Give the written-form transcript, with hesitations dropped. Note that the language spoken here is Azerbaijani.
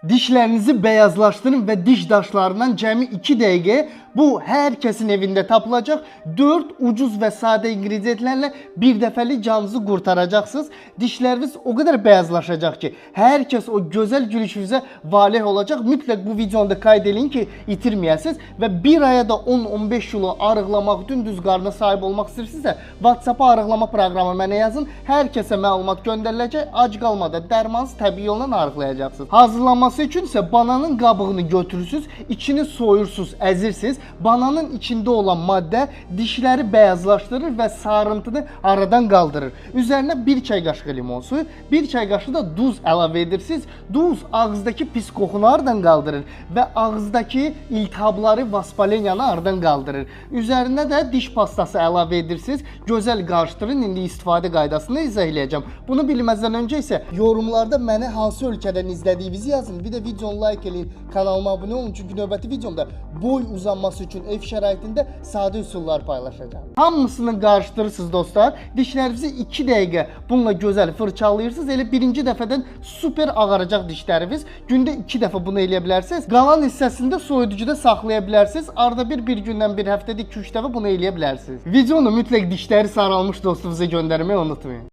Dişlerinizi beyazlaştırın ve diş daşlarından cəmi 2 dəqiqə bu herkesin evinde tapılacaq 4 ucuz ve sade ingrediyentlerle bir dəfəlik canınızı qurtaracaqsınız. Dişleriniz o kadar beyazlaşacaq ki, herkes o güzel gülüşünüze valeh olacaq. Mütləq bu videonu da kayd edin ki, itirməyəsiniz və bir aya da 10-15 kilo arıqlamaq, dümdüz qarna sahib olmaq istəyirsinizsə, WhatsApp-a arıqlama proqramı mənə yazın. Hər kəsə məlumat göndəriləcək. Ac qalmadan dərmansız təbii yolla arıqlayacaqsınız. Hazırlanması üçün isə bananın qabığını götürürsünüz, içini soyursunuz, əzirsiniz. Bananın içində olan maddə dişləri bəyazlaşdırır və sarıntını aradan qaldırır. Üzərinə 1 çay qaşığı limon suyu, 1 çay qaşığı da duz əlavə edirsiniz. Duz ağızdakı pis qoxunu aradan qaldırır və ağızdakı iltihabları, vaspalenyanı aradan qaldırır. Üzərinə də diş pastası əlavə edirsiniz. Gözəl qarışdırın. İndi istifadə qaydasını izah eləyəcəm. Bunu bilməzdən öncə isə yorumlarda məni hansı ölkədən izlədiyinizi yazın. Bir də videonu like eləyin, kanalıma abunə olun. Çünki növbəti videomda boy uzanması üçün ev şəraitində sadə üsullar paylaşacağam. Hamısını qarışdırırsınız dostlar. Dişlərinizi 2 dəqiqə bununla gözəl fırçalayırsınız. Elə birinci dəfədən super ağaracaq dişləriniz. Gündə 2 dəfə bunu eləyə bilərsiniz. Qalan hissəsini də soyuducuda saxlaya bilərsiniz. Arada bir gündən bir həftədə 2-3 dəfə bunu eləyə bilərsiniz. Videonu mütləq dişləri saralmış dostunuza göndərməyi unutmayın.